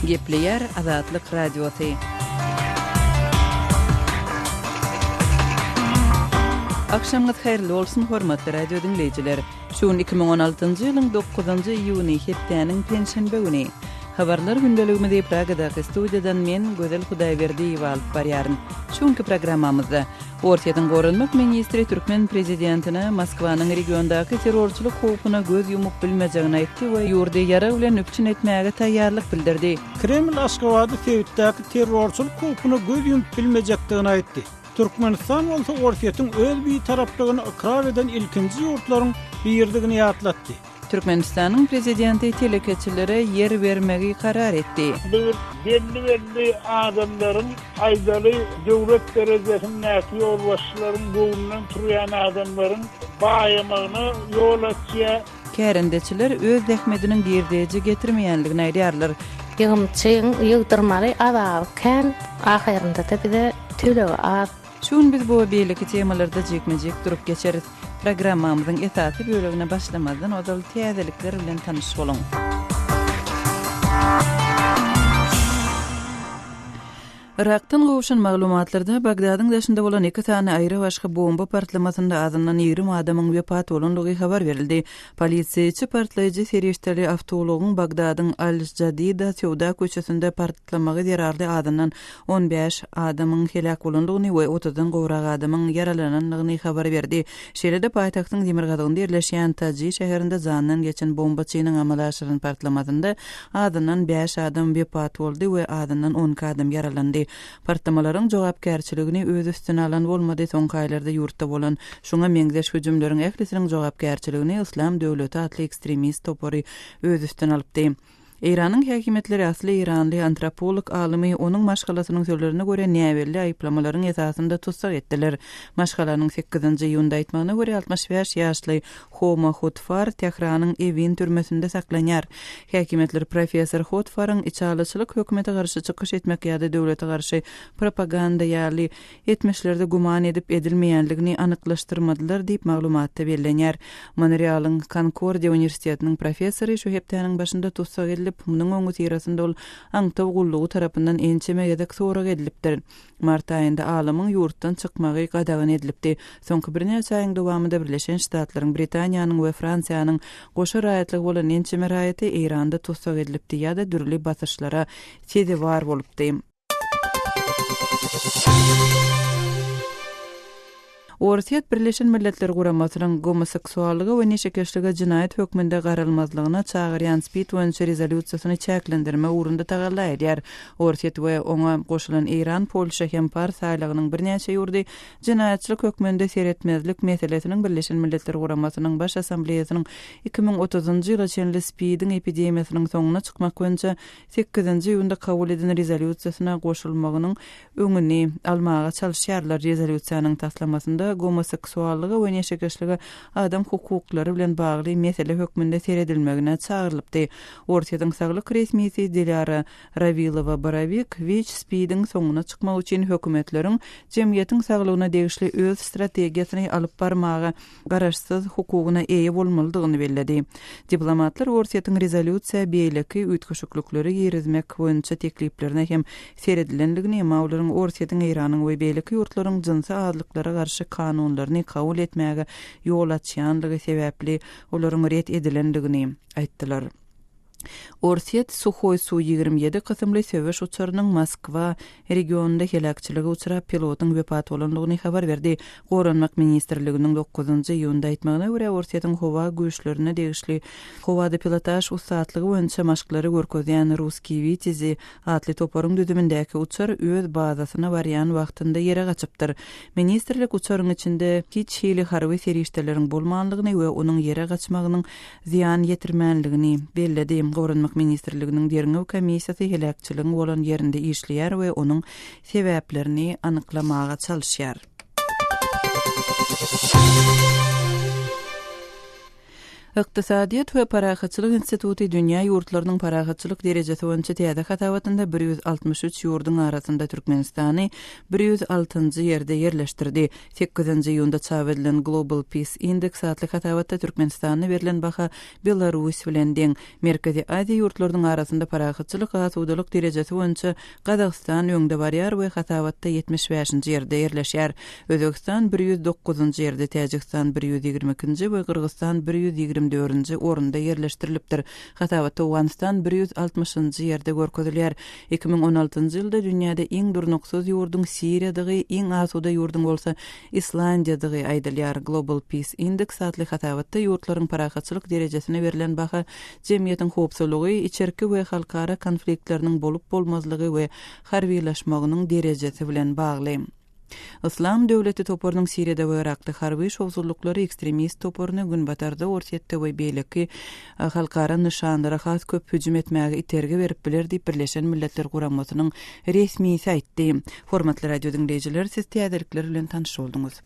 Gepleýär Azatlyk Radiosy. Agşamyňyz haýyrly bolsun, hormatly radio diňleýjiler! Şu gün 2016-njy ýylyň dokuzynjy iýuny, hepdäniň penşenbe güni. Habarlar gündeligimizi Pragadaky studiýadan men, Gözel Hudaýberdiýewa alyp barýaryn. Şu günki programmamyzda, Orsýetiň goranmak ministri türkmen prezidentine Moskwanyň regiondaky terrorçylyk howpuna göz ýumup bilmejegini aýtdy we ýurdy ýarag bilen üpjün etmäge taýýarlyk bildirdi. Kreml Aşgabady sebitdäki terrorçylyk howpuna göz ýumup bilmejekdigini aýtdy. Türkmenistan bolsa Orsýetiň öz bitaraplygyny ykrar eden ilkinji ýurtlaryň biridigini ýatlatdy. Türkmenistanyň Prezidenti telekeçilere ýer bermegi karar etdi. Bu belli-belli adamlaryň, aýdaly, döwlet derejesindäki ýolbaşçylaryň göwnünden turýan adamlaryň baýamagyna ýol açýar. Kärendeçiler öz zähmediniň girdeji getirmeýändigini aýdýarlar. Ýygymçyň ýygdyrmaly azaby kän, ahyrynda-da bize tölegi az. Şu gün biz bu we beýleki temalarda jikme-jik durup geçeris. Programmamyzyň esasy bölegine başlamazdan ozal täzelikler bilen tanyş boluň. Yrakdan gowşan maglumatlarda Bagdadyň daşynda bolan iki sany aýry-başga bomba partlamasynda azyndan 20 adamyň wepat bolandygy habar berildi. Polisiýa içi partlaýjy serişdeli awtoulagyň Bagdadyň Al-Jadida söwda köçesinde partlamagy zerarly azyndan 15 adamyň heläk bolandygyny we otuzdan gowrak adamyň ýaralanandygyny habar berdi. Şeýle-de paýtagtyň demirgazygynda ýerleşýän Taji şäherinde jandan geçen bombaçynyň amala aşyran partlamasynda azyndan bäş adam wepat boldy we azyndan 12 adam ýaralandy. Partlamalaryň jogapkärçiligini öz üstüne alan bolmady, soňky aýlarda ýurtda bolan şuňa meňzeş hüjümleriň ählisiniň jogapkärçiligini Yslam döwleti atly ekstremist topary öz üstüne alypdy. Eýranyň häkimiýetleri asly eýranly antropolog alymy onuň maşgalasynyň sözlerine görä näbelli aýyplamalaryň esasynda tussag etdiler. Maşgalanyň sekizinji iýunda aýtmagyna görä, 65 ýaşly Homa Hotfar Tähranyň Ewin türmesinde saklanýar. Häkimiýetler professor Hotfaryň içalyçylyk, hökümete garşy çykyş etmek ýa-da döwlete garşy propaganda ýaly etmişlerde güman edip edilmeýänligini anyklaşdyrmadylar diýip, maglumatda bellenýär. Monrealyň Konkordiýa uniwersitetiniň professory şu hepdäniň başynda tussag edilip, munuň öňüsyrasynda ol aňtaw gullugy tarapyndan ençeme gezek sorag edilipdir. Mart aýynda alymyň ýurtdan çykmagy gadagan edilipdi. Soňky birnäçe aýyň dowamynda Birleşen Ştatlaryň, Britaniýanyň we Fransiýanyň goşa raýatlygy bolan ençeme raýaty Eýranda tussag edilipdi ýa-da dürli basyşlara sezewar bolupdy. Orsýet Birleşen Milletler Guramasynyň gomoseksuallyga we neşekeşlige jenaýat hökmünde garalmazlygyna çagyrýan spid boýunça rezolýusiýasyny çäklendirmek ugrunda tagalla edýär. Orsýet we oňa goşulan Eýran, Polşa hem Pars aýlagynyň birnäçe ýurdy jenaýatçylyk hökmünde seretmezlik meselesiniň Birleşen Milletler Guramasynyň Baş Assambleýasynyň 2030-njy ýyla çenli SPID-iň epidemiýasynyň soňuna çykmak boýunça sekizinji iýunda kabul eden rezolýusiýasyna goşulmagynyň öňüni almaga çalyşýarlar. Rezolýusiýanyň taslamasynda gomoseksuallyga we neşekeşlige adam hukuklary bilen bagly mesele hökmünde seredilmegine çagyrylypdy. Orsýetiň saglyk resmisi Dilýara Rawilowa-Borowik WIÇ-SPID-iň soňuna çykmak üçin hökümetleriň jemgyýetiň saglygyna degişli öz strategiýasyny alyp barmaga garaşsyz hukugyna eýe bolmalydygyny belledi. Diplomatlar Orsýetiň rezolýusiýa beýleki üýtgeşiklikleri girizmek boýunça tekliplerine hem seredilendigini, emma olaryň Orsýetiň, Eýranyň we beýleki ýurtlaryň jynsy azlyklara garşy kanunlaryny kabul etmäge ýol açýanlygy sebäpli olaryň ret edilendigini aýtdylar. Orsýet Suhoi Su-27 kysymly söweş uçarynyň Moskwa regionynda heläkçilige uçrap, pilotyň wepat bolandygyny habar berdi. Goranmak ministrliginiň dokuzynjy iýunda aýtmagyna görä, Orsýetiň howa güýçlerine degişli howada pilotaž ussatlygy boýunça maşklary görkezýän Russkiý Witýazi atly toparyň düzümindäki uçar öz bazasyna barýan wagtynda ýere gaçypdyr. Ministrlik uçaryň içinde hiç hili harby serişdeleriň bolmanlygyny we onuň ýere gaçmagynyň zyýan ýetirmänligini belledi. Goranmak ministrliginiň derňew komissiýasy heläkçiligiň bolan ýerinde işleýär we onuň sebäplerini anyklamaga çalyşýar. Ykdysadyýet we parahatçylyk instituty dünýä ýurtlarynyň parahatçylyk derejesi boýunça täze hasabatynda 163 ýurduň arasynda Türkmenistany 106-njy ýerde ýerleşdirdi. Sekizinji iýunda çap edilen Global Peace Index atly hasabatda Türkmenistana berlen baha Belarus bilen deň. Merkezi Aziýa ýurtlarynyň arasynda parahatçylyk, asudalyk derejesi boýunça Gazagystan öňde barýar we hasabatda 75-nji ýerde ýerleşýär. Özbegistan 109-njy ýerde, Täjigistan 122-nji we Gyrgyzystan 124-nji orunda ýerleşdirilipdir. Hasabatda Owganystan 160-njy ýerde görkezilýär. 2016-njy ýylda dünýäde iň durnuksyz ýurduň Siriýadygy, iň asuda ýurduň bolsa Islandiýadygy aýdylýar. Global Peace Index atly hasabatda ýurtlaryň parahatçylyk derejesine berlen baha jemgyýetiň howpsuzlygy, içerki we halkara konfliktleriniň bolup-bolmazlygy we harbylaşmagynyň derejesi bilen bagly. Yslam döwleti toparynyň Siriýada we Yrakda harby şowsuzlyklary ekstremist toparyny Günbatarda, Orsýetde we beýleki halkara nyşanlara has köp hüjüm etmäge itergi berip biler diýip, Birleşen Milletler Guramasynyň resmisi aýtdy. Hormatly radio diňleýjiler, siz täzelikler bilen tanyş bolduňyz.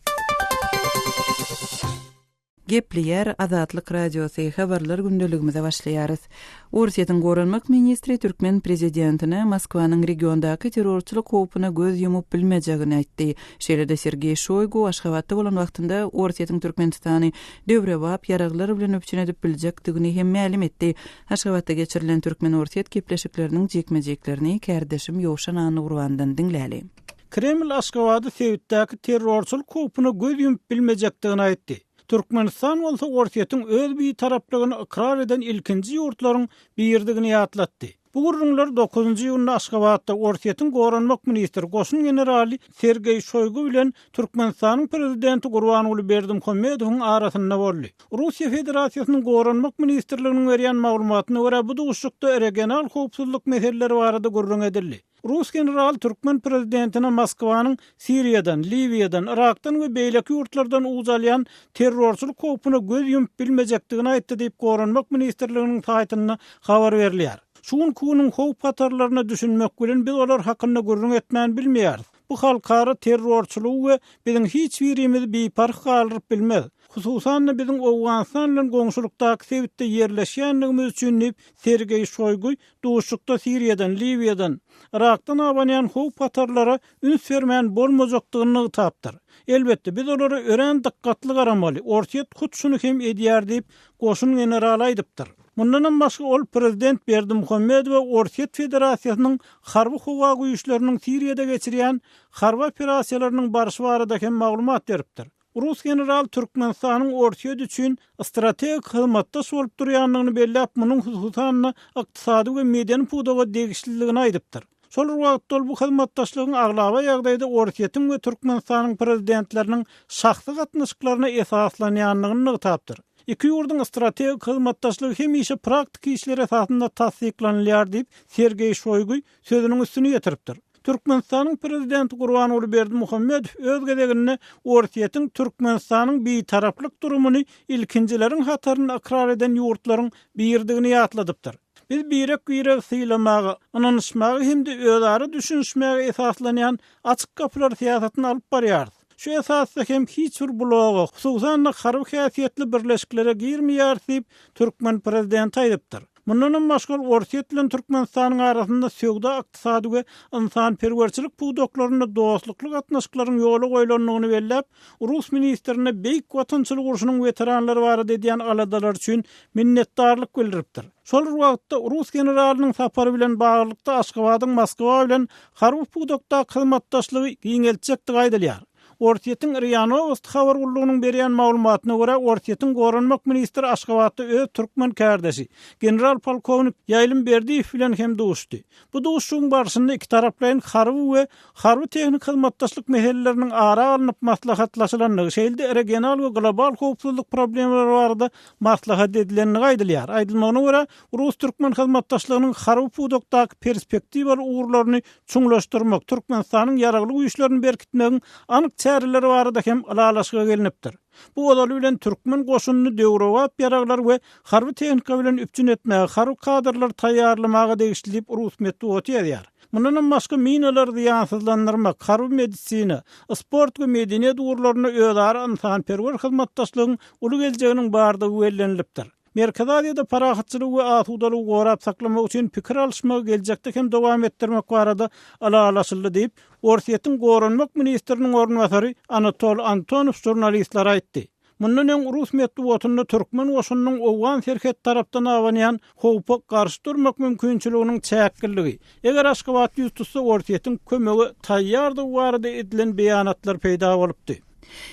Gepleýär Azatlyk Radiosy, Habarlar gündeligimize başlaýarys. Orsýetiň goranmak ministri türkmen prezidentine Moskwanyň regiondaky terrorçylyk howpuna göz ýumup bilmejegini aýtdy. Şeýle-de Sergeý Şoýgu Aşgabatda bolan wagtynda Orsýetiň Türkmenistany döwrebap ýaraglar bilen üpjün edip biljekdigini hem mälim etdi. Aşgabatda geçirilen türkmen-orsýet gepleşikleriniň jikme-jiklerini kärdeşim Ýowşan Annagurbandan diňläli. Kreml Aşgabady sebitdäki terrorçylyk howpuna göz ýumup bilmejekdigini aýtdy. Türkmenistan bolsa Orsýetiň öz bitaraplygyny ykrar eden ilkinji ýurtlaryň biridigini ýatlatdy. Bu gürrüňler dokuzynjy iýunda Aşgabatda Orsýetiň goranmak ministri, goşun generaly Sergeý Şoýgu bilen Türkmenistanyň prezidenti Gurbanguly Berdimuhamedowyň arasynda boldy. Russiýa Federasiýasynyň Goranmak ministrliginiň berýän maglumatyna görä, bu duşuşykda regional howpsuzlyk meseleleri barada gürrüň edildi. Rus generaly türkmen prezidentine Moskwanyň Siriýadan, Liwiýadan, Yrakdan we beýleki ýurtlardan uç alýan terrorçylyk howpuna göz ýumup bilmejekdigini aýtdy diýip, Goranmak ministrliginiň saýtynda habar berilýär. Şu günki günüň howp-hatarlaryna düşünmek bilen biz olar hakynda gürrüň etmän bilmeýäris. Bu halkara terrorçylygy we biziň hiç birimizi biparh galdyryp bilmez. Hususan-da biziň Owganystan bilen goňşulykdaky sebitde ýerleşýändigimiz üçin diýip, Sergeý Şoýgu Duşuşykda Siriýadan, Liwiýadan, Yrakdan abanýan howp-hatarlara üns bermän bolmajakdygyny nygtapdyr. Elbetde, biz olara örän dykgatly garamaly, Orsýet hut şuny hem edýär diýip, goşun generaly aýdypdyr. Mundanam başga ol prezident Berdimuhamedowa Orsýet Federasiýasynyň harby-howa güýçleriniň Siriýada geçirýän harby operasiýalarynyň barşy barada hem maglumat beripdir. Rus generaly Türkmenistanyň Orsýet üçin strategik hyzmatdaş bolup durýandygyny belläp, munuň hususan-da ykdysady we medeni pudaga degişlidigini aýdypdyr. Şol bir wagtda ol bu hyzmatdaşlygyň aglaba ýagdaýda Orsýetiň we Türkmenistanyň prezidentleriniň şahsy gatnaşyklaryna esaslanýandygyny nygtapdyr. Iki ýurduň strategik hyzmatdaşlygy hemişe praktiki işler esasynda tassyklanylýar diýip, Sergeý Şoýgu sözüniň üstüni ýetiripdir. Türkmenistanyň Prezidenti Gurbanguly Berdimuhamedow öz gezeginde Orsýetiň Türkmenistanyň bitaraplyk durumyny ilkinjileriň hatarynda ykrar eden ýurtlaryň biridigini ýatladypdyr. Biz birek-biregi sylamaga, ynanyşmaga hem-de özara düşünişmäge esaslanýan açyk gapylar syýasatyny alyp barýarys. Şu esasda hem hiç bir bloga, hususan-da harby häsiýetli birleşiklere girmeýäris diýip, türkmen prezidenti aýdypdyr. Mundanam başga, Orsýet bilen Türkmenistanyň arasynda söwda-ykdysady we ynsanperwerçilik pudaklarynda dostlukly gatnaşyklaryň ýola goýlandygyny belläp, rus ministrine Beýik Watançylyk urşunyň weteranlary barada edýän aladalary üçin minnetdarlyk bildiripdir. Şol bir wagtda, rus generalynyň sapary bilen baglylykda Aşgabadyň Moskwa bilen harby pudakdaky hyzmatdaşlygy giňeltjekdigi aýdylýar. Orsýetiň RIA Nowosti habar gullugynyň berýän maglumatyna görä, Orsýetiň goranmak ministri Aşgabatda öz türkmen kärdeşi, general-polkownik Ýaýlym Berdiýew bilen hem duşdy. Bu duşuşygyň barşynda ikitaraplaýyn harby we harby-tehniki hyzmatdaşlyk meseleleriniň ara alnyp maslahatlaşylandygy, şeýle-de regional we global howpsuzlyk problemalary barada maslahat edilendigi aýdylýar. Aýdylmagyna görä, rus-türkmen hyzmatdaşlygynyň harby pudakdaky perspektiwaly ugurlaryny çuňlaşdyrmak, Türkmenistanyň Ýaragly Güýçlerini berkitmegiň anyk çäreleri barada hem ylalaşyga gelnipdir. Bu ozaly bilen türkmen goşunyny döwrebap ýaraglar we harby tehnika bilen üpjün etmäge, harby kadrlary taýýarlamaga degişli diýip, rus metbugaty ýazýar. Mundanam başga minalary zyýansyzlandyrmak, harby medisina, sport we medeniýet ugurlarynda özara ynsanperwer hyzmatdaşlygyň uly geljeginiň bardygy bellenilipdir. Merkezi Aziýada parahatçylygy we asudalygy gorap saklamak üçin pikir alyşmagy geljekde hem dowam etdirmek barada ylalaşyldy diýip, Orsýetiň goranmak ministriniň orunbasary Anatol Antonow žurnalistlere aýtdy. Mundan öň rus metbugatynda türkmen goşunynyň owgan serhet tarapdan abanýan howpa garşy durmak mümkinçiliginiň çäkliligi, eger Aşgabat ýüz tutsa Orsýetiň kömege taýýardygy barada edilen beýanatlar peýda bolupdy.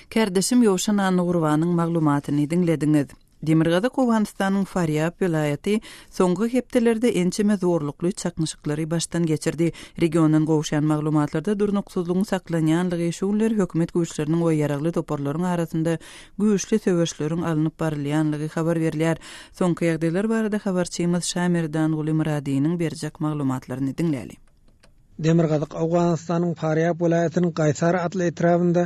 Kärdeşim Ýowşan Annagurbanyň maglumatyny diňlediňiz. Demirgazyk Owganystanyň Farýab welaýaty soňky hepdelerde ençeme zorlukly çaknyşyklary başdan geçirdi. Regiondan gowuşýan maglumatlarda durnuksyzlygyň saklanýanlygy, şu günler hökümet güýçleriniň we ýaragly toparlaryň arasynda güýçli söweşleriň alnyp barylýanlygy habar berilýär. Soňky ýagdaýlar barada habarçymyz Şamerdanguly Myradynyň berjek maglumatlaryny diňläli. Demirgazyk Owganystanyň Farýab welaýatynyň Gaýsar atly etrabynda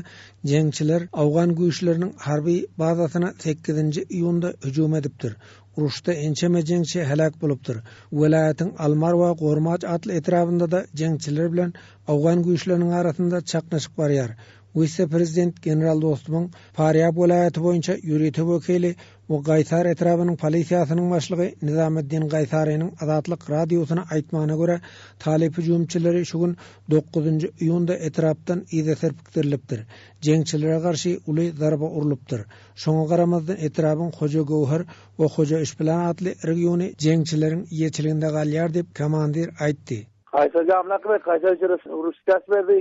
jeňçiler owgan güýçleriniň harby bazasyna sekizinji iýunda hüjüm edipdir. Uruşda ençeme jeňçi heläk bolupdyr. Welaýatyň Almar we Gormaç atly etrabynda-da jeňçiler bilen owgan güýçleriniň arasynda çaknyşyk barýar. Wise-prezident general Dostumyň Farýab welaýaty boýunça ýörite wekili we Gaýsar etrabynyň polisiýasynyň başlygy Nizameddin Gaýsarynyň Azatlyk Radiosyna aýtmagyna görä, talyp hüjümçileri şu gün, dokuzynjy iýunda etrapdan yza serpikdirilipdir. Jeňçilere garşy uly zarba urlupdyr. Şoňa garamazdan etrabyň Hoja Göwher we Hoja Işbilan atly regiony jeňçileriň eýeçiliginde galýar diýip, komandir aýtdy. Gaýsar jamlak we Gaýsar Russiýasy berdi.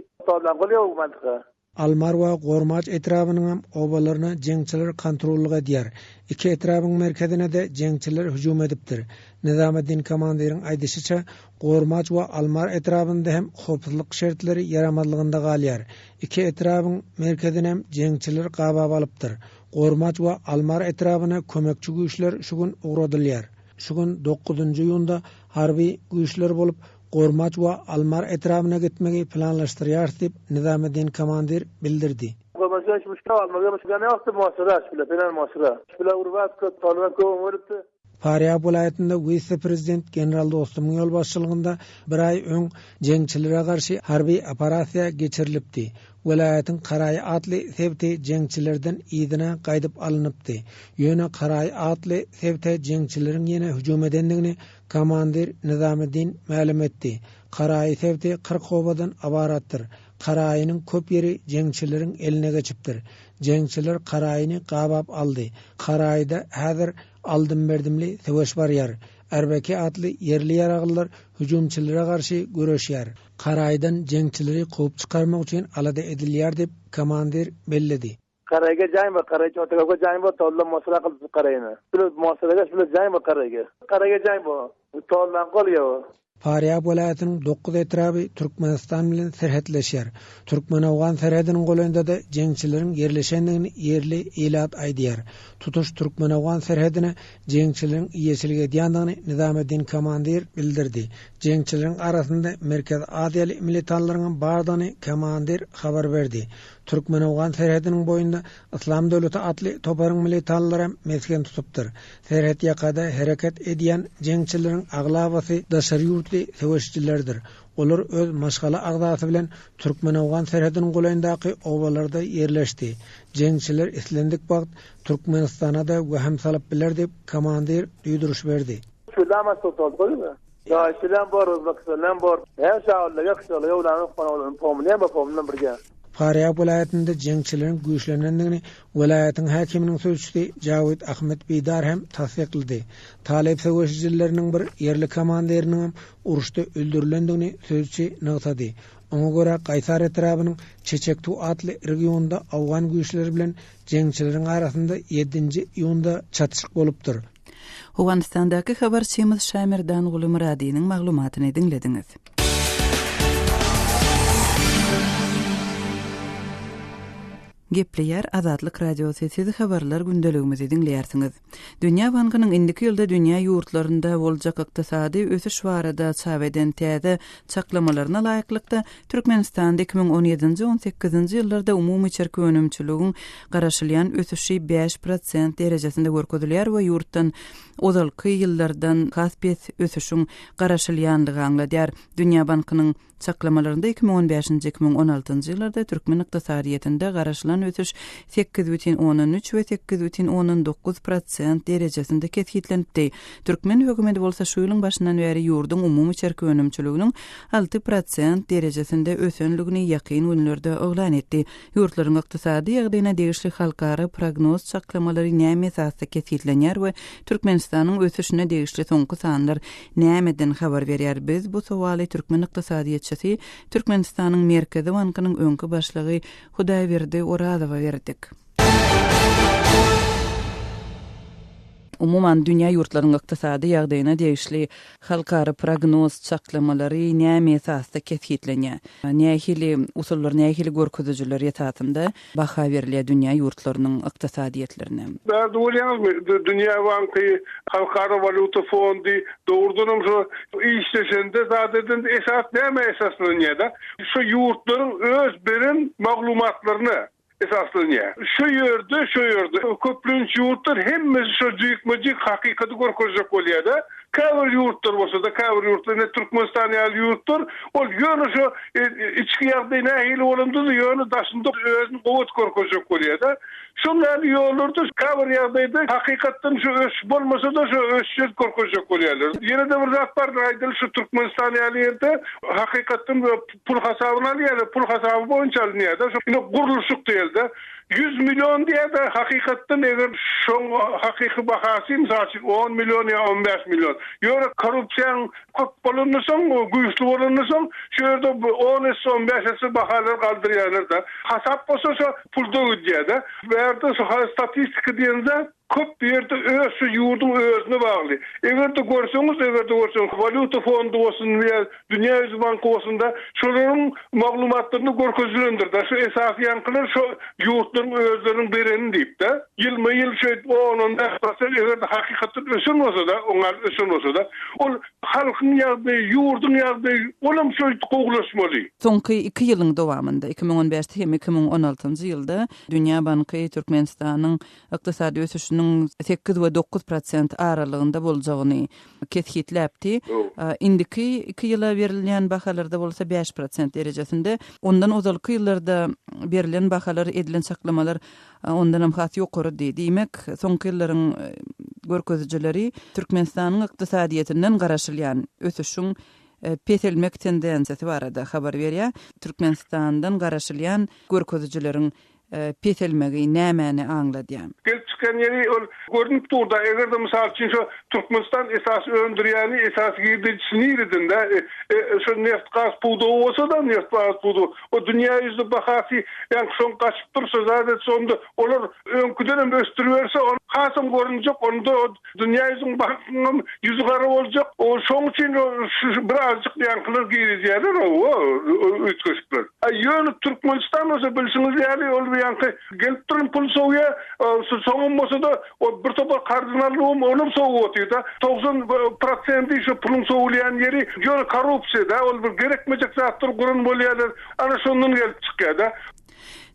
Almar we Gormaç etrabynyňam obalaryna jeňçiler kontrollyk edýär. Iki etrabyň merkezine-de jeňçiler hüjüm edipdir. Nizameddin komandiriň aýdyşyça, Gormaç we Almar etrabynda hem howpsuzlyk şertleri ýaramazlygynda galýar. Iki etrabyň merkezinem jeňçiler gabap alypdyr. Gormaç we Almar etrabyna kömekçi güýçler şu gün ugradylýar. Şu gün dokuzynjy iýunda harby güýçler bolup Gormaç we Almar etrabyna gitmegi planlaşdyrýarys diýip, Nizameddin komandir bildirdi. Farýab welaýatynda wise-prezident general Dostumyň ýolbaşçylygynda bir aý öň jeňçilere garşy harby operasiýa geçirilipdi. Welaýatyň Karaý atly sebiti jeňçilerden yzyna gaýdyp alnypdy. Ýöne Karaý atly sebite jeňçileriň ýene hüjüm edendigini Komandir Nizameddin mälim etdi. Karaýy sebiti 40 obadan ybaratdyr. Karaýynyň köp ýeri jeňçileriň eline geçipdir. Jeňçiler Karaýyny gabap aldy. Karaýyda häzir aldym-berdimli söweş barýar. Erbeki atly ýerli ýaraglylar hüjümçilere garşy göreşýär. Karaýydan jeňçileri kowup çykarmak üçin alada edilýär diýip, komandir belledi. Karaýga jaý bar, Karaý çotagawga jaý bar, tolla mosra kylyp Karaýyny. Şular mosraga şular jaý bar Karaýga. Karaýga jaý bar. Tollan gol ýa. Farýab welaýatynyň dokuz etraby Türkmenistan bilen serhetleşýär. Türkmen-owgan serhediniň golaýynda-da jeňçileriň ýerleşendigini ýerli ilat aýdýar. Tutuş türkmen-owgan serhedine jeňçileriň eýeçilik edýändigini Nizameddin komandir bildirdi. Jeňçileriň arasynda Merkezi Aziýaly militanlaryňam bardygyny komandir habar berdi. Türkmen-owgan serhediniň boýunda Yslam döwleti atly toparyň militanlaram mesgen tutupdyr. Serhet ýakada hereket edýän jeňçileriň aglabasy daşary ýurtly söweşijilerdir. Olar öz maşgala agzasy bilen türkmen-owgan serhediniň golaýyndaky obalarda ýerleşdi. Jeňçiler islendik wagt Türkmenistana-da wehim salyp biler diýip, komandir duýduryş berdi. Farýab welaýatynda jeňçileriň güýçlenendigini welaýatyň häkiminiň sözçüsi Jawid Ahmed Bidar hem tassyklady. Talyp söweşijileriniň bir ýerli komandiriniňem uruşda öldürilendigini sözçi nygtady. Oňa görä, Gaýsar etrabynyň Çeçektu atly regionynda owgan güýçleri bilen jeňçileriň arasynda ýedinji iýunda çatyşyk bolupdyr. Owganystandaky habarçymyz Şamerdanguly Myradynyň maglumatyny diňlediňiz. Gepleýär Azatlyk Radiosy, siz habarlar gündeligimizi diňleýärsiňiz. Dünýä bankynyň indiki ýylda dünýä ýurtlarynda boljak ykdysady ösüş barada çap eden täze çaklamalaryna laýyklykda, Türkmenistanda 2017-nji, 18-nji ýyllarda umumy içerki önümçiligiň garaşylýan ösüşi 5 prosent derejesinde görkezilýär we ýurtdan ozalky ýyllardan has pes ösüşiň garaşylýandygy aňladýar. Dünýä bankynyň. Çaklamalarynda 2015-nji, 2016-njy ýyllarda türkmen ykdysadyýetinde garaşylan ösüş 8,3 we 8,9 prosent derejesinde kesgitlenipdi. Türkmen hökümeti bolsa şu ýylyň başyndan bäri ýurduň umumy içerki önümçiliginiň 6 prosent derejesinde ösenligini ýakyn günlerde yglan etdi. Ýurtlaryň ykdysady ýagdaýyna degişli halkara prognoz çaklamalary näme esasda kesgitlenýär we Türkmenistanyň ösüşine degişli soňky sanlar nämeden habar berýär? Biz bu sowaly türkmen ykdysadyýetçisi, Türkmenistanyň Merkezi bankynyň öňki başlygy Hudaýberdi Orazowa berdik. Umuman, dünýä ýurtlaryň ykdysady ýagdaýyna degişli halkara prognoz çaklamalary näme esasda kesgitlenýär? Nähili usullar, nähili görkezijiler esasynda baha berilýär dünýä ýurtlarynyň ykdysadyýetlerine? Bärde bolýaňyzmy? Dünýä banky, Halkara walýuta fondy dogrudanam şo işleşende zat edende esas nämä esaslanýar-da? Şo ýurtlaryň öz beren maglumatlaryna. Esaslanýar. Şu ýerde, şu ýerde köplenç ýurtlar hemmesi şo jikme-jik hakykaty görkezjek bolýar-da. Käbir ýurtlar bolsa-da, käbir ýurtlar, ine Türkmenistan ýaly ýurtlar, ol ýöne şo içki ýagdaý nähili bolanda-da, ýöne daşynda özüni gowy edip görkezjek bolýar-da. Şol ýaly ýollarda käbir ýagdaýda hakykatdan şu ösüş bolmasa-da, şo ösüş edip görkezjek bolýarlar. Ýene-de bir zat bardyr, aýdaly şu Türkmenistan ýaly ýerde hakykatdan Pul hasabyny alýarlar, pul hasaby boýunça alynýar-da. Şo ine gurluşyk diýelde, 100 million diýýär-de, hakykatdan eger şoň hakyky bahasy, mysal üçin, on million ýa on bäş million. Ýöne korrupsiýaň köp bolandan soň, güýçli bolandan soň, şu ýerde on esse, on bäş esse bahalary galdyrýarlar-da. Hasap bolsa şo pulda gidýär-de. Bärde şo statistika diýen zat Köp ýerde öz şu ýurduň özüne bagly. Eger-de görseňiz, eger-de görseňiz, walýuta fondy bolsun ýa Dünýä ýüzi banky bolsun-da, şolaryň maglumatlarynda görkezilendir-de, şu esasy ýaňkylar şo ýurtlaryň özleriniň bereni diýip-de. Ýylma-ýyl şeýdip on-on bäş prosent eger-de hakykatdan ösen bolsa-da, oňa ösen bolsa-da, ol halkyň ýagdaýy, ýurduň ýagdaýy, olam şeýdip gowulaşmaly. Soňky iki ýylyň dowamynda, 2015 hem 2016 ýylda Dünýä banky Türkmenistanyň ykdysady ösüşiniň sekiz we 9% aralygynda boljagyny kesgitläpdi. Indiki iki ýyla berilýän bahalarda bolsa 5% derejesinde. Ondan ozalky ýyllarda berlen bahalar, edilen çaklamalar ondanam has ýokarydy. Diýmek, soňky ýyllaryň görkezijileri Türkmenistanyň ykdysadyýetinden garaşylýan ösüşiň peselmek tendensiýasy barada habar berýär. Türkmenistandan garaşylýan görkezijileriň peselmegi nämäni aňladýar? Gelip çykýan ýeri ol görnüp dur-da, eger-de mysal üçin şo Türkmenistan esasy öndürýäni, esasy girdejisi nireden-dä? Şo neft-gaz pudagy bolsa-da, neft-gaz pudagy, o dünýä ýüzli bahasy ýaňky şoň gaçyp dursa, zat etse onda olar öňküdenem ösdüriberse, hasam görünjek, onda Dünýä ýüzüň bankyňam ýüzi gara boljak. O şoň üçin şu birazjyk ýaňkylar girizýärler hawa üýtgeşikler. A ýöne Türkmenistan bolsa bilşiňiz ýaly ol bir ýaňky gelip duran pul sowýa, soňam bolsa-da o bir topar karzyny alybam onam sowup otyr-da. 90 prosendi şu puluň sowulýan ýeri ýöne korrupsiýa-da ol bir gerekmejek zatlar guran bolýarlar. Ana şondan gelip çykýar-da.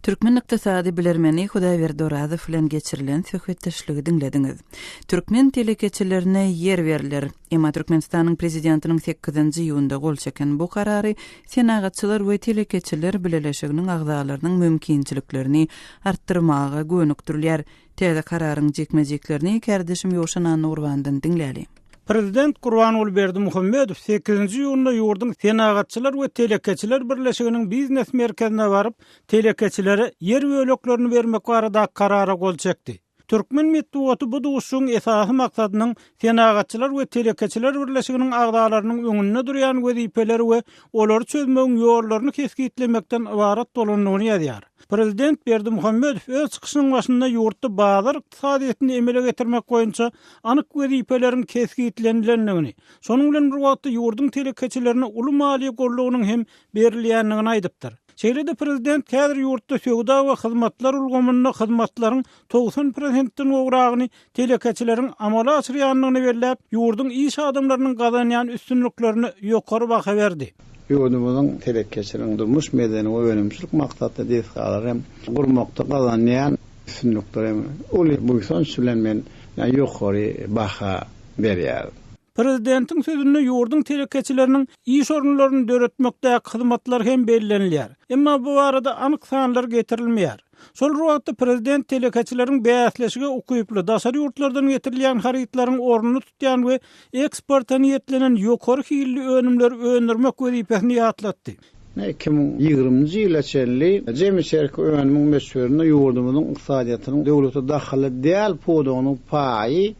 Türkmen ykdysady bilermeni Hudaýberdi Orazow bilen geçirilen söhbetdeşligi diňlediňiz. Türkmen telekeçilerine ýer berler. Emma Türkmenistanyň Prezidentiniň sekizinji iýunda gol çeken bu karary Senagatçylar we telekeçiler bileleşiginiň agzalarynyň mümkinçiliklerini artdyrmaga gönükdirilýär. Täze kararyň jikme-jiklerini kärdeşim Ýowşan Annagurbandan diňläli. Prezident Gurbanguly Berdimuhamedow sekizinji iýunda ýurduň Senagatçylar we telekeçiler birleşiginiň biznes merkezine baryp, telekeçilere ýer böleklerini bermek baradaky karara gol çekdi. Türkmen metbugaty bu duşuşygyň esasy maksadynyň Senagatçylar we telekeçiler birleşiginiň agzalarynyň öňünde durýan wezipeleri we olary çözmegiň ýollaryny kesgitlemekden ybarat bolandygyny ýazýar. Prezident Berdimuhamedow öz çykyşynyň başynda ýurtda bazar ykdysadyýetini emele getirmek boýunça anyk wezipeleriň kesgitlenilendigini, şonuň bilen bir wagtda ýurduň telekeçilerine uly maliýe goldawynyň hem berilýändigini aýdypdyr. Şeýle-de prezident häzir ýurtda söwda we hyzmatlar ulgamynda hyzmatlaryň 90 prosentden gowragyny telekeçileriň amala aşyrýandygyny belläp, ýurduň iş adamlarynyň gazanýan üstünliklerine ýokary baha berdi. Ýurdumyzyň telekeçiligiň durmuş-medeni we önümçilik maksatly desgalary hem gurmakda gazanýan üstünlikleri hem uly buýsanç bilen men ýokary baha berýärin. Prezidentiň sözünde ýurduň telekeçileriniň iş orunlaryny döretmekdäki hyzmatlary hem bellenilýär. Emma bu barada anyk sanlar getirilmeýär. Şol bir wagtda prezident telekeçileriň bäsleşige ukyply, daşary ýurtlardan getirilýän harytlaryň ornuny tutýan we eksporta niýetlenen ýokary hilli önümleri öndürmek wezipesini ýatlatdy. 2020-nji ýyla çenli jemi içerki önümiň möçberinde ýurdumyzyň ykdysadyýetiniň döwlete dahylly däl pudagynyň paýy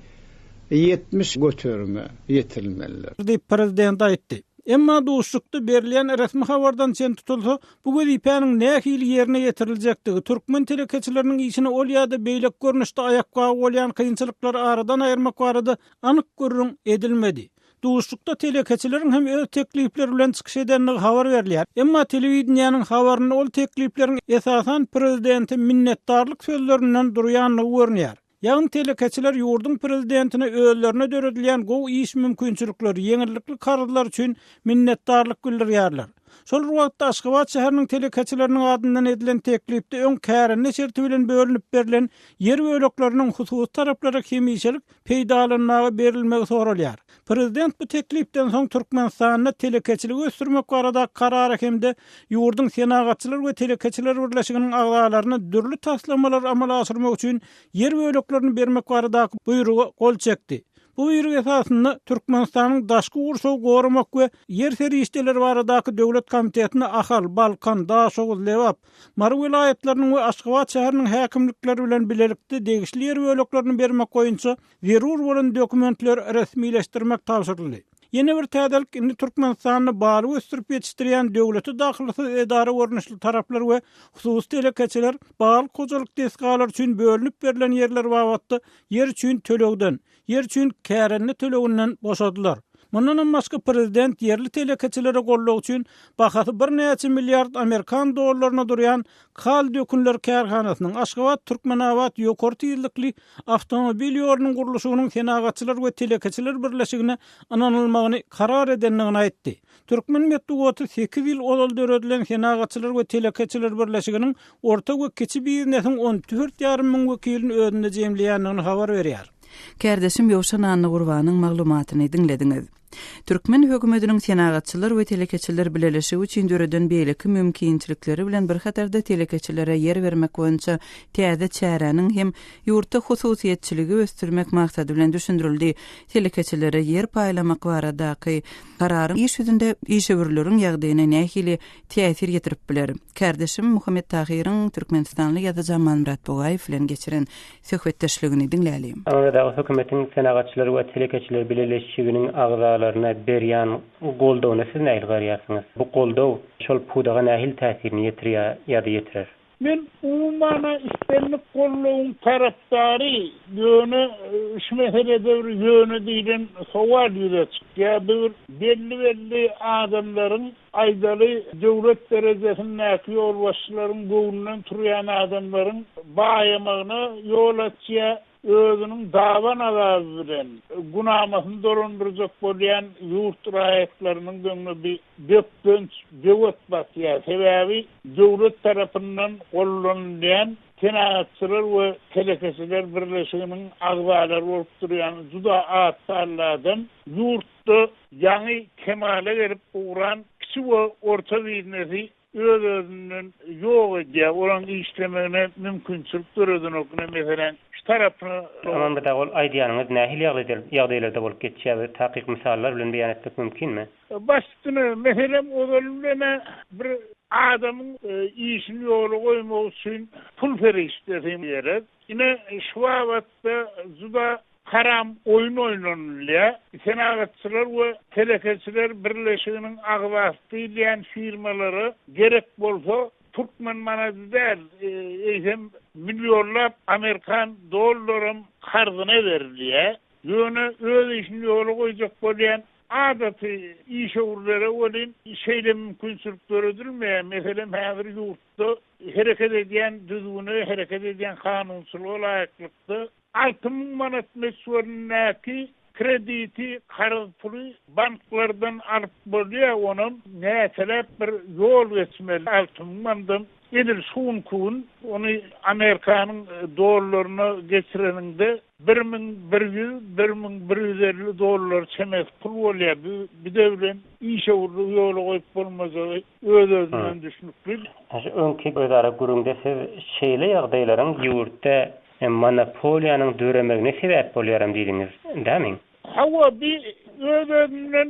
70 göterime ýetirilmelidir. Diýip, prezident aýtdy. Emma duşuşykda berilýän resmi habardan çen tutulsa, bu wezipäniň nähili ýerine ýetiriljekdigi, türkmen telekeçileriniň işine ol ýa-da beýleki görnüşde aýakgaby bolýan kynçylyklary aradan aýyrmak barada anyk gürrüň edilmedi. Duşuşykda telekeçileriň hem öz teklipleri bilen çykyş edendigi habar berilýär. Emma telewideniýäniň habarynda ol teklipleriň esasan prezidente minnetdarlyk sözlerinden durýandygy görünýär. Ýagny telekeçiler ýurduň prezidentine özlerine döredilýän gowy iş mümkinçilikleri, ýeňillikli karzlar üçin minnetdarlyk bildirýärler. Şol bir wagtda Aşgabat şäheriniň telekeçileriniň adyndan edilen teklipde öň kärende şerti bilen bölünip berlen ýer bölekleriniň hususy taraplara hemişelik peýdalanmaga berilmegi soralýar. Prezident bu teklipden soň Türkmenistanda telekeçiligi ösdürmek baradaky karara hem-de ýurduň Senagatçylar we telekeçiler birleşiginiň agzalaryna dürli taslamalary amala aşyrmak üçin ýer böleklerini bermek baradaky buýruga gol çekdi. Bu buýruk esasynda Türkmenistanyň Daşky gurşawy goramak we ýer serişdeleri baradaky döwlet komitetine Ahal, Balkan, Daşoguz, Lebap, Mary welaýatlarynyň we Aşgabat şäheriniň häkimlikleri bilen bilelikde degişli ýer böleklerini bermek boýunça zerur bolan dokumentleri resmileşdirmek tabşyryldy. Ýene bir täzelik, indi Türkmenistanda balyk ösdürip ýetişdirýän döwlete dahylsyz edara görnüşli taraplar we hususy telekeçiler balyk hojalyk desgalary üçin bölünip berlen ýerler babatda ýer üçin tölegden, ýer üçin kärende töleginden boşadylar. Mundanam başga prezident ýerli telekeçilere goldaw üçin bahasy birnäçe milliard amerikan dollaryna durýan Kal dökünler kärhanasynyň, Aşgabat-Türkmenabat ýokary tizlikli awtomobil ýolunyň gurluşygynyň Senagatçylar we telekeçiler birleşigine ynanylmagyny karar edendigini aýtdy. Türkmen metbugaty sekiz ýyl ozal döredilen Senagatçylar we telekeçiler birleşiginiň orta we kiçi biznesiň 14 ýarym müň wekilini özünde jemleýändigini habar berýär. Kärdeşim Ýowşan Annagurbanyň maglumatyny diňlediňiz. Türkmen hökümetiniň Senagatçylar we telekeçiler bileleşigi üçin döreden beýleki mümkinçilikleri bilen bir hatarda telekeçilere ýer bermek boýunça täze çäräniň hem ýurtda hususyýetçiligi ösdürmek maksady bilen düşündirildi. Telekeçilere ýer paýlamak baradaky Kararyň iş ýüzünde işewürleriň ýagdaýyna nähili täsir ýetirip biler? Kärdeşim Muhammet Tahyryň türkmenistanly ýazyjy Amanmyrat Bugaýew bilen geçiren söhbetdeşligini diňläliň. Amanmyrat aga, hökümetiň Senagatçylar we telekeçiler bileleşiginiň agzalaryna berýän goldawyna siz nähili garaýarsyňyz? Bu goldaw şol pudaga nähili täsirini ýetirýär ýa-da ýetirer? Men umuman-a islendik goldawyň tarapdary, ýöne şu meselede bir ýöne diýlen sowal ýüze çykýar. Bu bir belli-belli adamlaryň, aýdaly, döwlet derejesindäki ýolbaşçylaryň göwnünden turýan adamlaryň baýamagyna ýol açýar. Özüniň daban azaby bilen günamasyny dolandyrjak bolýan ýurt raýatlarynyň öňüne bir bökdenç, böwet basýar. Sebäbi döwlet tarapyndan gollanylýan Senagatçylar we telekeçiler birleşiginiň agzalary bolup durýan juda az sanly adam ýurtda ýaňy kemala gelip ugran kiçi we orta biznesi öz-özünden ýok edýär, olaryň işlemegine mümkinçilik döredenok. Ine, meselem, şu tarapyna. Amanmyrat aga, ol aýdýanyňyz nähili ýagdaýlarda bolup geçýär we takyk mysallar bilen beýan etmek mümkinmi? Baş üstüne, meselem, ozaly bilen-ä bir adamyň işini ýola goýmak üçin pul serişdesi gerek. Ine, şu babatda juda Haram oýun oýnanylýar. Senagatçylar we telekeçiler birleşiginiň agzasy diýilýän firmalara gerek bolsa türkmen manady däl, eýsem millionlap amerikan dollaram karzyna berilýär. Ýöne öz işini ýola goýjak bolýan adaty işewürlere welin şeýle mümkinçilik döredilmeýär. Meselem, häzir ýurtda hereket edýän düzgüne, hereket edýän kanunçylyga laýyklykda 6000 manat möçberindäki krediti, karz puly banklardan alyp bolýar, onam näçeläp bir ýol geçmeli, 6000 manadam. Edil şu günki gün ony Amerikanyň dollaryna geçireniňde 1100, 1150 dollar çemesi pul bolýar. Bu bide bilen işewürligi ýola goýup bolmajagy öz-özünden düşnükli. Şu öňki özara gürrüňde siz şeýle ýagdaýlaryň ýurtda monopoliýanyň döremegine sebäp bolýaram diýdiňiz, dämi? Hawa, bi öz-özünden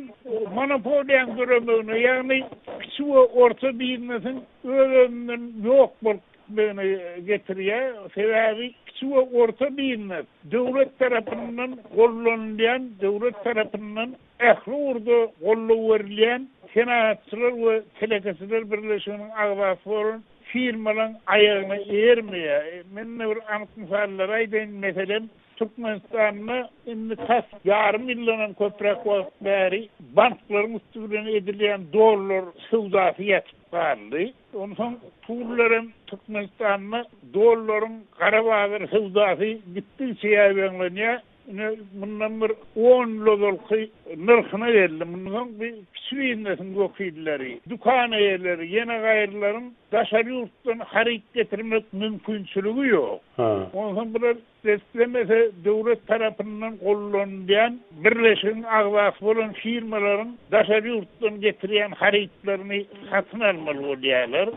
monopoliýanyň döremegine, ýagny kiçi we orta biznesiň öz-özünden ýok bolup gitmegine getirýär. Sebäbi kiçi we orta biznes döwlet tarapyndan gollanylýan, döwlet tarapyndan ähli ugurda goldaw berilýän Senagatçylar we telekeçiler birleşiginiň agzasy bolan firmalaryň aýagyna eýermeýär. Men-de bir anyk mysallary aýdaýyn, meselem, Türkmenistanda indi tas ýarym ýyldanam köpräk wagt bäri banklaryň üsti bilen edilýän dollar söwdasy ýatyp galdy. Onsoň pullar hem Türkmenistanda dollaryň gara bazar söwdasy gitdigiçe ýaýbaňlanýar. Ine, mundan bir on ýyl ozalky nyrhyna geldi. Mundan soň bu kiçi biznesiň wekilleri, dükan eýeleri, ýene gaýrylaryň daşary ýurtdan haryt getirmek mümkinçiligi ýok. Onsoň bular islemese döwlet tarapyndan gollanylýan birleşigiň agzasy bolan firmalaryň daşary ýurtdan getirýän harytlaryny satyn almaly bolýarlar.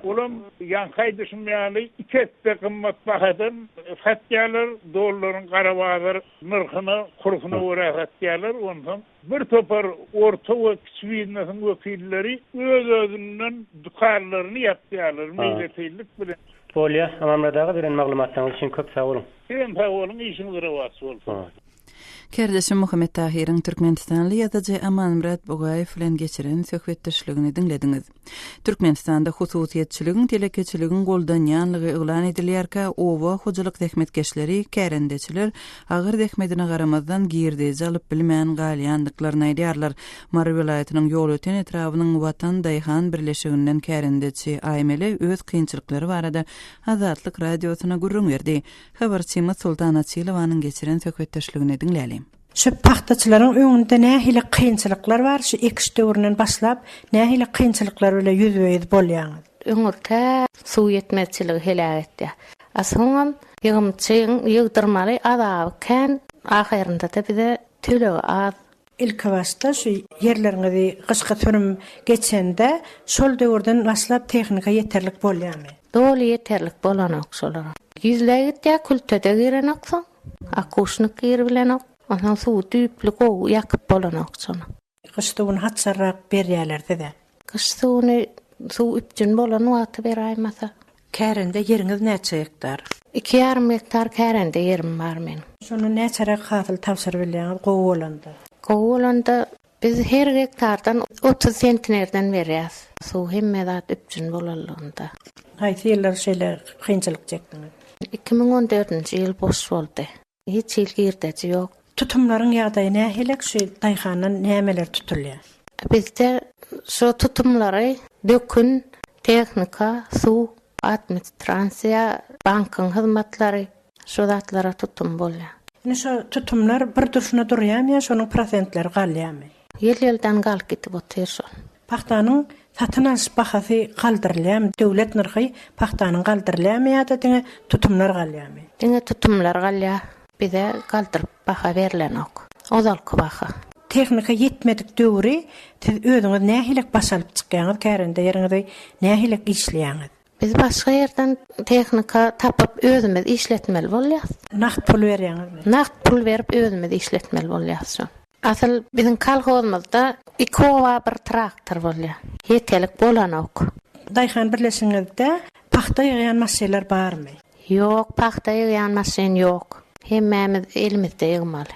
Olam ýaňky aýdyşym ýaly iki esse gymmat bahadan satýarlar, dollaryň gara bazar nyrhyna, kursyna görä satýarlar. Onsoň bir topar orta we kiçi biznesiň wekilleri öz-özünden dükanlaryny ýapýarlar meýletinlik bilen. Bolýa, Amanmyrat aga beren maglumatlaryňyz üçin köp sag boluň. Sizem sag boluň, işiňiz rowaç bolsun. Kärdeşim Muhammet Tahyryň türkmenistanly ýazyjy Amanmyrat Bugaýew bilen geçiren söhbetdeşligini diňlediňiz. Türkmenistanda hususyýetçiligiň, telekeçiligiň goldanýanlygy yglan edilýärkä, oba hojalyk zähmetkeşleri, kärendeçiler agyr zähmedine garamazdan girdeji alyp bilmän galýandyklaryny aýdýarlar. Mary welaýatynyň Ýolöten etrabynyň Watan daýhan birleşiginden kärendeçi Aýmele öz kynçylyklary barada Azatlyk Radiosyna gürrüň berdi. Habarçymyz Soltan Açylowanyň geçiren söhbetdeşligini diňläliň. Şu pagtaçylaryň öňünde nähili kynçylyklar bar, şu ekiş döwründen başlap nähili kynçylyklar bilen ýüzbe-ýüz bolýaňyz? Öňürtä suw ýetmezçiligi heläk etýär. A soňam ýygymçyň ýygdyrmaly azaby kän, ahyrynda-da bize tölegi az. Ilkibaşda şu ýerleriňizi gyşky sürüm geçende şol döwürden başlap tehnika ýeterlik bolýarmy? Doly ýeterlik bolanok şolara. Ýüzleý gitýär, kültede girenok soň. Akuşnik giribilenok. Onsoň suwy düýpli gowy ýakyp bolanok şony. Gyş suwuny haçanrak berýärler size? Gyş suwuny suw üpjün bolan wagty beraýmasa. Kärende ýeriňiz näçe gektar? Iki ýarym gektar kärende ýerim bar meniň. Şondan näçeräk hasyl tabşyryp bilýäňiz gowy bolanda? Gowy bolanda biz her gektardan 30 sentnerden berýäs. Suw hemme zat üpjün bolanlygynda. Haýsy ýyllar şeýle kynçylyk çekdiňiz? 2014-nji ýyl boş boldy. Hiç hili girdeji ýok. Tutumlaryň ýagdaýy nähilek şu daýhandan nämeler tutulýar? Bizde şu tutumlary dökün, tehnika, suw, administransiýa, bankyň hyzmatlary şu zatlara tutum bolýar. Indi şu tutumlar bir durşuna durýarmy ýa şonuň prosentleri galýarmy? Ýyl-ýyldan galyp gidip otyr şol. Pagtanyň satyn alyş bahasy galdyrylýarmy? Döwlet nyrhy pagtanyň galdyrylýarmy ýa-da diňe tutumlar galýarmy? Diňe tutumlar galýar. Bize galdyryp baha berlenok. Ozalky baha. Tehnika ýetmedik döwri siz özüňiz nähilek baş alyp çykýaňyz, kärende ýeriňizi nähilek işleýäňiz? Biz başga ýerden tehnika tapyp özümiz işletmeli bolýas. Nagt pul berýäňizmi? Nagt pul berip özümiz işletmeli bolýas şony. Asyl biziň kolhozymyzda iki oba bir traktor bolýar. Ýetelik bolanok. Daýhan birleşigiňizde pagta ýygýan maşynlar barmy? Ýok, pagta ýygýan maşyn ýok. Hemmämiz elimizde ýygmaly.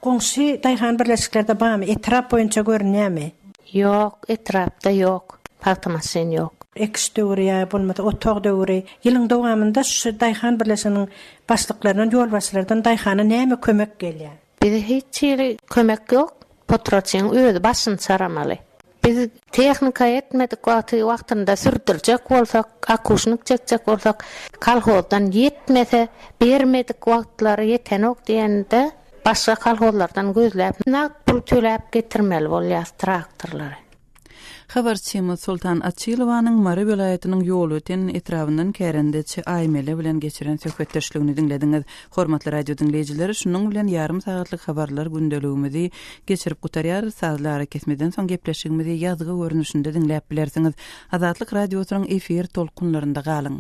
Goňşy daýhan birleşiklerde barmy? Etrap boýunça görünýärmi? Ýok, etrapda ýok. Pagta maşyn ýok. Ekiş döwri ýa bolmasa otag döwri, ýylyň dowamynda şu daýhan birleşiginiň başlyklaryndan, ýolbaşçylardan daýhana näme kömek gelýär? Bize hiç hili kömek ýok. Potratçyň özi başyny çaramaly. Biz tehnika ýetmedik wagty wagtynda sürdürjek bolsak, akuşnik çekjek bolsak, kolhozdan ýetmese, bermedik wagtlary ýetenok diýende, başga kolhozlardan gözläp, nagt pul töläp getirmeli bolýas traktorlary. Habarçymyz Soltan Açylowanyň Mary welaýatynyň Ýolöten etrabyndan kärendeçi Aýmele bilen geçiren söhbetdeşligini diňlediňiz. Hormatly radio diňleýjiler, şunuň bilen ýarym sagatlyk habarlar gündeligimizi geçirip gutarýarys. Sazly arakesmeden soň gepleşigimizi ýazgy görnüşinde diňläp bilersiňiz. Azatlyk Radiosynyň efir tolkunlarynda galyň.